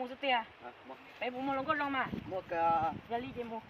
Xwb tiag. Peb puas muaj hluas nkauj zoo mas? Yog li ces mus.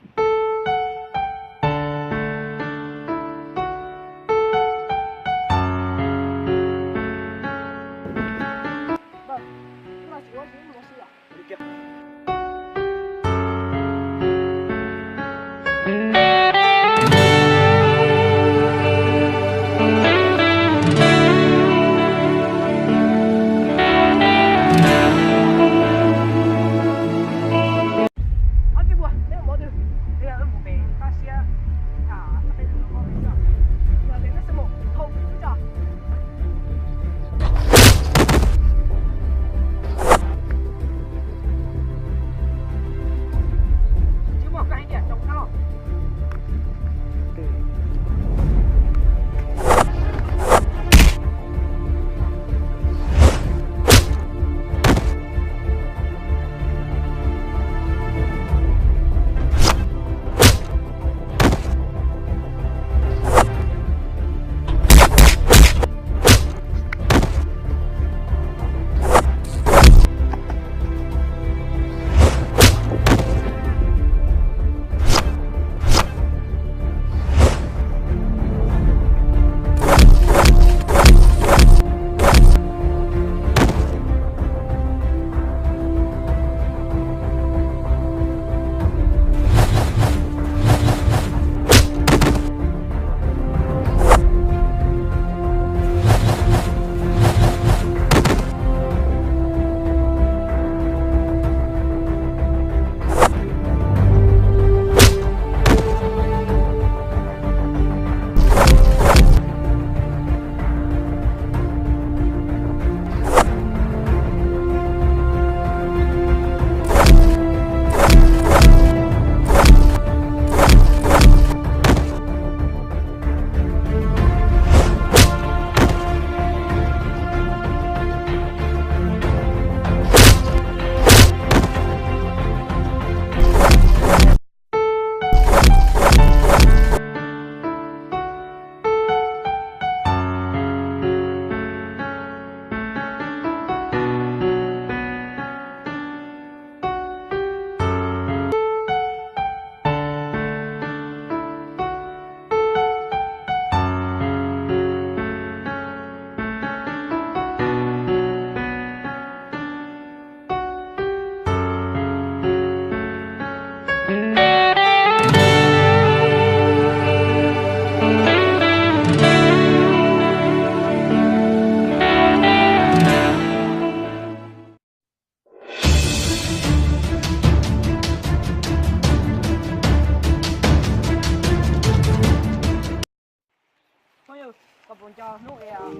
Phooj ywg, koj puas nco hnub uas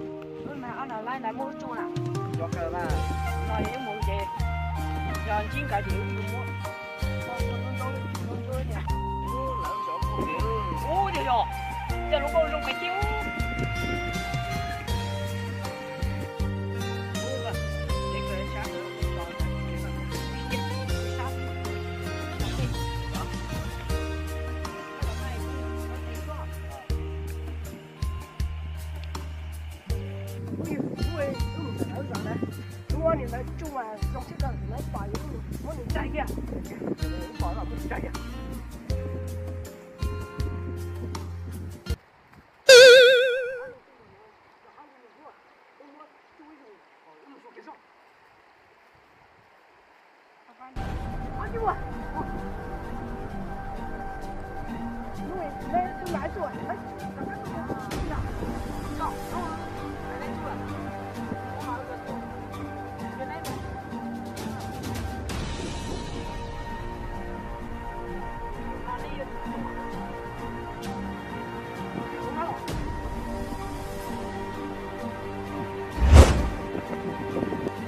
wb mag ob nag laib ntawd muab wb tsuj na? Nco kawg mas. No yog wb mus ces yog ntsib nkawd ces wb mus muab. Ub, yog yog, cas hluas nkauj zoo kawg thiab. Ub, ub, ub, ntawd zaum na, muab niag ntawd tsuj mas zoo siab kawg, lawv pom yus muab nws daig kiag, pom los muab nws daig kiag.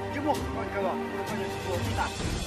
Tsis muaj, koj ntshai los, koj ntshai los, koj ntshai los.